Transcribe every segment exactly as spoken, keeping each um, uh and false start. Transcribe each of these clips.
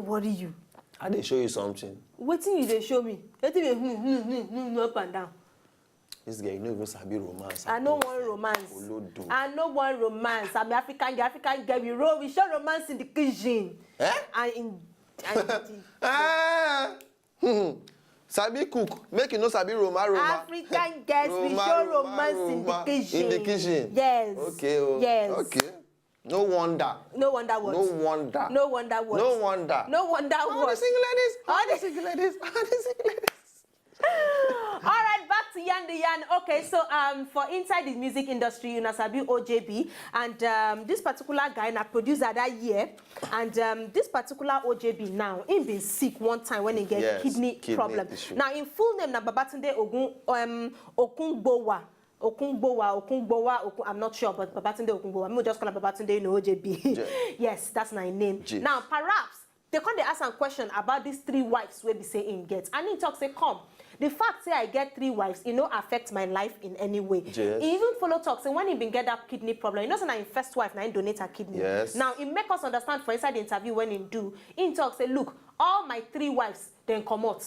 worry you. I dey show you something. Wetin you dey show me? Wetin dey hmm hmm hmm hmm hmm up and down? This girl, you no even sabi romance. I no wan romance. Olodo. I no wan romance. I'm African girl. African girl, we roll, we show romance in the kitchen. Eh? And in, and in the, Ah! Hmm. Sabi cook, make you no sabi Roma Roma. African girls, we Roma, show Roma, romance in the Roma. kitchen. In the kitchen. Yes. Okay, oh. Yes. Okay. No wonder. No wonder what. No wonder. No wonder what. No wonder. No wonder All the what. single ladies. All All the single ladies. All the single ladies. All right, back to Yan the Yan. Okay, so um, for inside the music industry, una sabi O J B, and um, this particular guy na producer that year, and um, this particular O J B now, he been sick one time when he get Yes, kidney, kidney problem. Issue. Now, in full name na Babatunde Ogun um, Okungbowa. Okungbowa, Okungbowa, Okun, I'm not sure, but Babatunde Okungbowa. Me just call him Babatunde, you know, O J B. Yeah. Yes, that's my name. Yes. Now, perhaps they come dey ask am question about these three wives wey be say him get, and he talk say, come, the fact say I get three wives, e no affect my life in any way. Yes. He even follow talk say when he been get that kidney problem, you know say na him first wife na him donate her kidney. Yes. Now, he make us understand for inside the interview when he do, he talk say, look, all my three wives dem comot.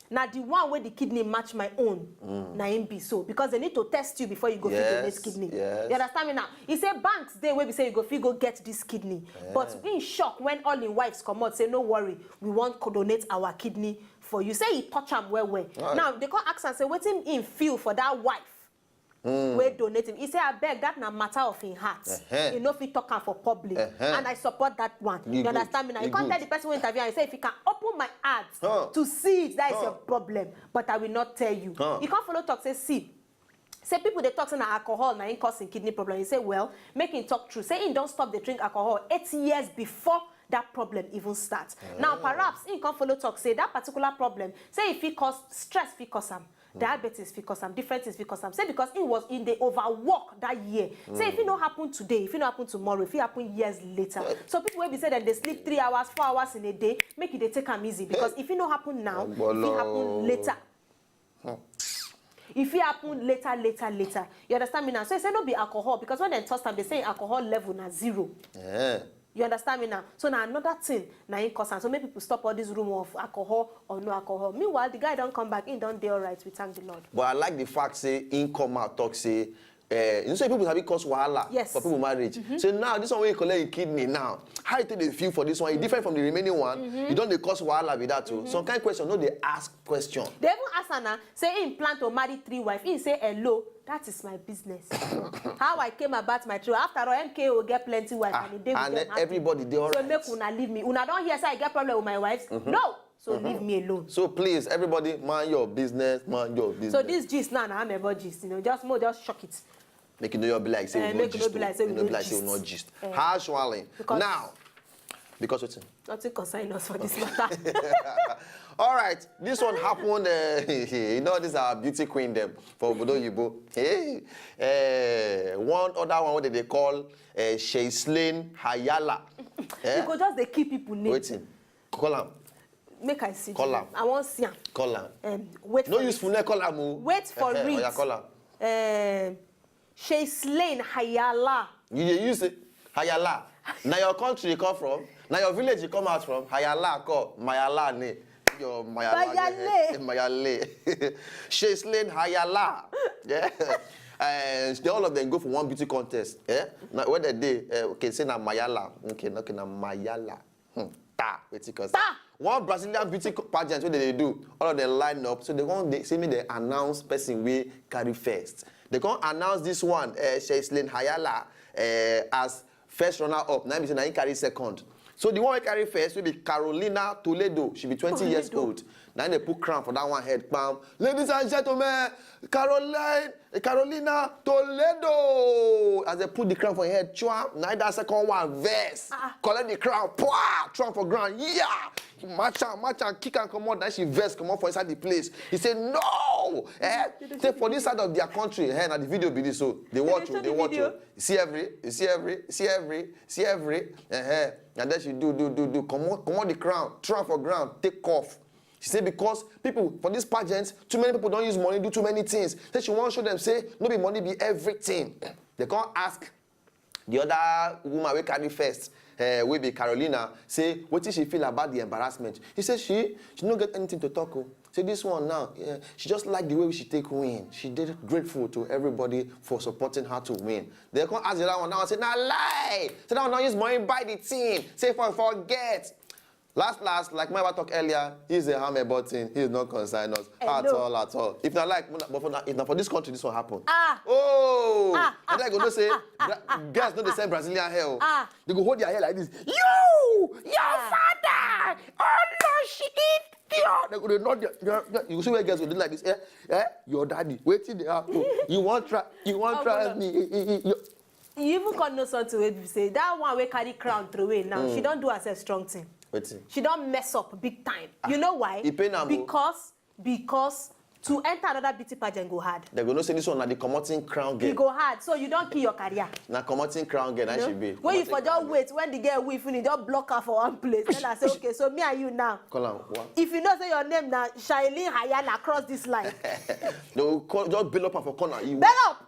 Na the one wey the kidney match my own, na him be so, because they need to test you before you go fit donate Yes, kidney. yes. You understand me now? He say banks dey wey be say you go fit go get this kidney, but he shock when all him wives comot say, no worry, we wan co- donate our kidney for you. Say he touch am well well. Right. Now they come ask am say wetin him feel for that wife wey donate him. He say, abeg, that na matter of him heart. Uh-huh. He no fit talk am for public, Uh-huh. and I support that one. You You good. understand me now? You You can't good. Tell the person wey interview am, you say, if you can open my heart Huh. to see it, that is Huh. your problem. But I will not tell you. Huh. You can't follow talk say, see, say people dey talk say na alcohol na him cause him kidney problem. You say, well, make him talk true. Say him don stop dey drink alcohol eight years before that problem even start. Now, perhaps him come follow talk say that particular problem, say if he cause stress, fit cause am. Diabetes fit cause am, different things fit cause am. Say because he was in the overwork that year. Say if it no happen today, if it no happen tomorrow, if it happen years later. So people wey be say dem dey sleep three hours, four hours in a day, make it dey take am easy, because if it no happen now, if it happen later. If it happen later, later, later. You understand me now? So he say no be alcohol, because when dem test am, they say alcohol level na zero. Eh. You understand me now? So na another thing na him cause am. So make people stop all this rumor of alcohol or no alcohol. Meanwhile, the guy don come back. He don dey alright. We thank the Lord. But I like the fact say him come out talk say, eh, you know say people sabi cause wahala Yes. for people marriage. So now this one wey you collect your kidney now, how you take dey feel for this one? E different from the remaining one. You don dey cause wahala be that too. Some kind question no dey ask question. They even ask am na, say him plan to marry three wife. He say, hello, that is my business. How I came about my three. After all, M K O get plenty wife Ah, and he dey with and them happy. Everybody dey So alright. Make una leave me. Una don hear say I get problem with my wives? No. So leave me alone. So please, everybody, mind your business, mind your business. So this gist now, na amebo gist, you know, just more, just shock it. Make you know your be like say Eh, we no make you gist. no be like say we No no be like say we gist. no gist. Eh. Harsh Wale. Because- Now, because wetin? Nothing concern us for this matter. All right, this one happened. Uh, you know, this our beauty queen them for Obodo Yibo. Hey, uh, one other one what they call uh, Sheislin Hayala. You go just dey kill people name. Wetin? Call am. Make I see. Call the am. Name. I wan see am. Call am. Um, wait No for use it. Phone call am o. Wait for Eh, eh, it. Oya, call am. Um, Sheislin Hayala. You dey use it. Hayala. Na your country you come from? Na your village you come out from? Hayala call. Mayala ne. Your Mayala. Mayale. Eh, Mayale. Sheislin Hayala. Yeah. And they, all of them go for one beauty contest. Yeah. Now where they dey? Uh, okay, say na Mayala. Okay, okay, na Mayala. Hmm. Ta. Wetin cause? Ta. One Brazilian beauty co- pageant wey dem dey do, all of them line up. So they come dey say make dem announce person wey carry first. They come announce this one, uh, Sheislin Hayala, uh, as first runner up. Na him be say na him carry second. So the one wey carry first wey be Carolina Toledo, she be twenty years Toledo. Old. Na him dey put crown for that one head, kpam. Ladies and gentlemen, Caroline, Carolina Toledo. As they put the crown for her head, chua, na that second one vex. Ah. Collect the crown, pwa, throw am for ground, yeah. Match am, match am, kick am comot. Then she vex comot for inside the place. He say no. Eh? Say for this side of their country, eh, na the video be this so. They watch, They oh, show they the watch. video. Oh. You see every, you see every, see every, see every. Uh-huh. And then she do, do, do, do. Comot, comot the crown, throw am for ground, take off. She say because people for this pageant, too many people don use money do too many things. Say she wan show them say no be money be everything. They come ask the other woman wey carry first, uh, wey be Carolina, say wetin she feel about the embarrassment. She say she she no get anything to talk o. Say this one now, eh, she just like the way she take win. She dey grateful to everybody for supporting her to win. They come ask the other one now and say na lie. Say that one don use money buy the team. Say for forget. Last last, like my talk earlier, he's a hammer button. He is not concerned us at all, at all. If not like, but for now, if not for this country, this one happen. Ah. Oh. Ah, and I go no say, girls no dey send Brazilian hair. Oh. Ah. They go hold their hair like this. You, your father. Oh no, she eat pure. They go dey nod their, their, their, you see where girls go do like this. Eh, eh, your daddy. Waiting they happen. You want try, you want try me. Eh, eh, eh, your You even come know something wey be say that one wey carry crown throw away now, she don do herself strong thing. Wetin? She don mess up big time. You know why? E pain am o. Because, because to enter another beauty pageant go hard. They go know say this one na the commoting crown girl. E go hard, so you don kill your career. Na commoting crown girl na she be. When you for just wait, when the girl win finish, just block her for one place. Tell her say, okay, so me and you now. Call am what? If you know say your name na Shailene Hayala, cross this line. They will call, just bail up her for corner. You bail up.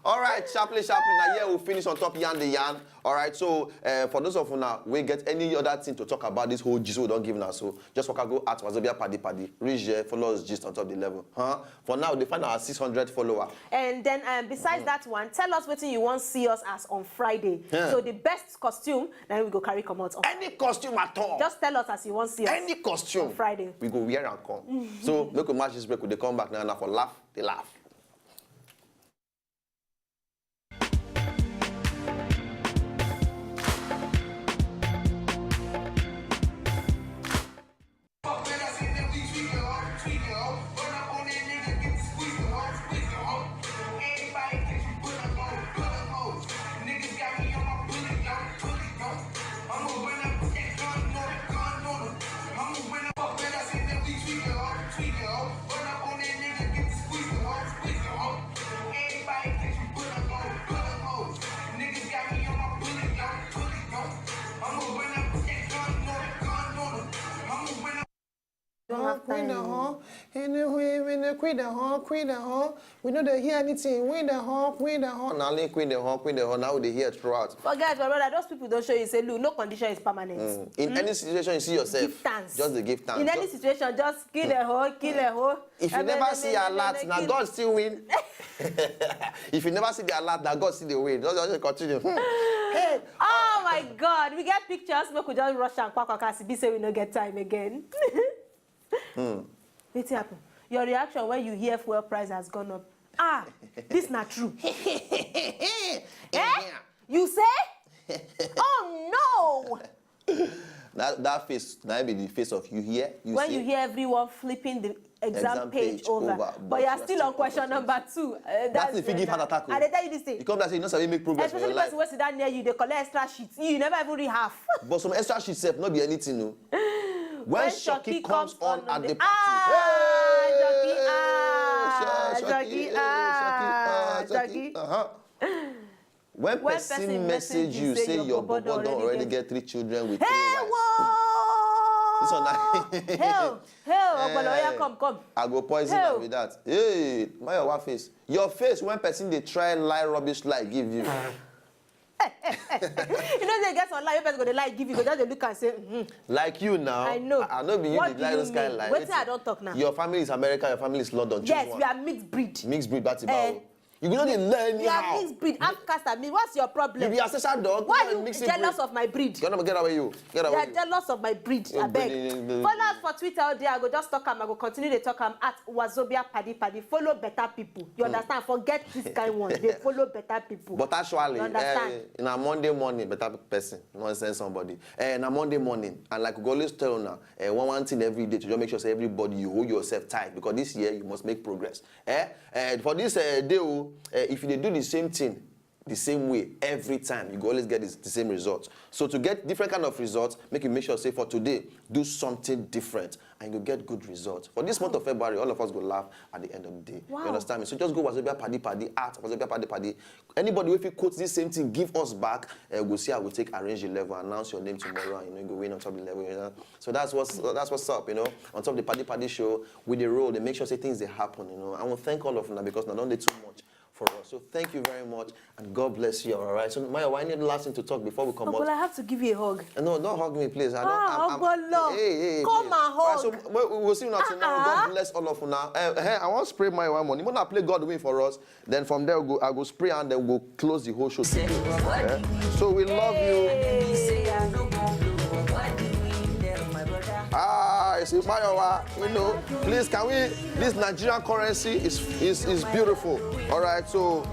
All right, sharply, sharply. Now here we finish on top yarn the yarn. All right, so uh, for those of you now, we get any other thing to talk about this whole gist we don give now. So just waka go at Wazobia Paddy Paddy. Reach here, follow us gist on top the level. Huh? For now, they find our six hundred follower. And then um, besides that one, tell us wetin you wan see us as on Friday. Yeah. So the best costume, then we go carry comot on. Any costume at all. Just tell us as you wan see us. Any costume. On Friday. We go wear and come. So make we match this break. We dey come back now, now for laugh, they laugh. Queen the hall, anyway, when the queen the hall, queen the hall, we know they hear anything. Queen the hall, queen the hall. Now only queen the hall, queen the hall. Now they hear throughout. Forget, my brother. Those people don't show you say, look, no condition is permanent. Mm. In any situation you see yourself, give thanks. Just dey give thanks. In any situation, just kill the hole, kill the hole. If you never see alert, now God still win. If you never see the alert, now God still dey win. Just, just continue. Hmm. Hey. Oh my God, we get pictures. Make we just rush and quack quack as e be say we no get time again. Hmm. Wetin happen? Your reaction when you hear fuel price has gone up. Ah, this na true. Eh? You say? Oh no! That, that face, that be the face of you hear. You when see? You hear everyone flipping the exam, exam page, page over, over, but, but you are still on question number two. Uh, that's the thing. Give heart attack. I dey tell you this thing. You come back say you no sabi make progress for your life. Especially person wey sit down near you, they collect extra sheets. You, you never even read half. But some extra sheets sef no be anything o. When Shoki comes on at the party. Ah, Shoki, ah, Shoki, ah, Shoki. Uh-huh. When person message you say your bobo don already get three children with three wives. This one na hell, hell, Ogbolo, oya, come, come. I go poison am with that. Hey, my your face. Your face when person dey try lie rubbish lie give you. You know they get some lie, person go dey lie give you, go just dey look and say, mm-hmm. Like you now. I know. I, I know be you. What do you mean? Wetin I don talk now? Your family is America, your family is London. Choose one. Yes, we are mixed breed. Mixed breed, that's about. You go no dey learn anyhow. You are mixed breed, half caste and me. What's your problem? You be ancestral dog. Why you jealous of my breed? Get away you. Get away you. You are jealous of my breed, abeg. Follow us for Twitter all day. I go just talk am. I go continue to talk am at Wazobia Paddy Paddy. Follow better people. You understand? Forget this kind one. They follow better people. But actually, you understand? Eh, na Monday morning, better person. No send somebody. Eh, na Monday morning, and like we go always tell una, eh, one one thing every day to just make sure say everybody you hold yourself tight because this year you must make progress. Eh, eh, for this eh, day, oh, eh, if you dey do the same thing the same way every time, you go always get this, the same result. So to get different kind of results, make you make sure say for today, do something different and you go get good results. For this month of February, all of us go laugh at the end of the day. Wow. You understand me? So just go Wazobia Paddy Paddy at Wazobia Paddy Paddy. Anybody wey fit quote this same thing, give us back. Uh, go see how we take arrange the level, announce your name tomorrow, and you know you go win on top of the level. You know? So that's what's that's what's up. You know, on top of the Paddy Paddy show, we dey roll, they make sure say things they happen. You know, I want to thank all of them because now don't they too much. for us. So thank you very much, and God bless you. All right. So, Mayowa, any last thing to talk before we come Uncle, I out? Have to give you a hug. No, don't hug me, please. I don't. Ah, I'm, I'm, Ogbolo, hey, hey, hey, come please. and All right, so hug. we, we will see you now tomorrow. Uh-uh. God bless all of you now. Uh, hey, I want to spray Mayowa money. When I play God win for us, then from there we go. I go spray and then we'll close the whole show today. Eh? So we love you. Hey. Ah, it's Mayowa. You know, please, can we? This Nigerian currency is is is beautiful. All right, so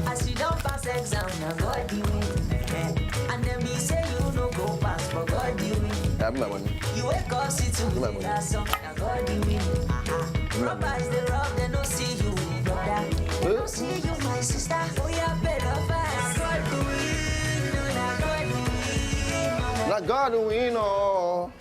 As you don't pass exam, na God the win. And then me say you no go pass for God the win. Have my money. You wake up, see to my me, money. That's all, na God the win. Uh-huh. Robbers, they rob, they no see you, brother. They no see you, my sister. Oh, yeah, better fast. God the win, na God the win. Na God win, oh.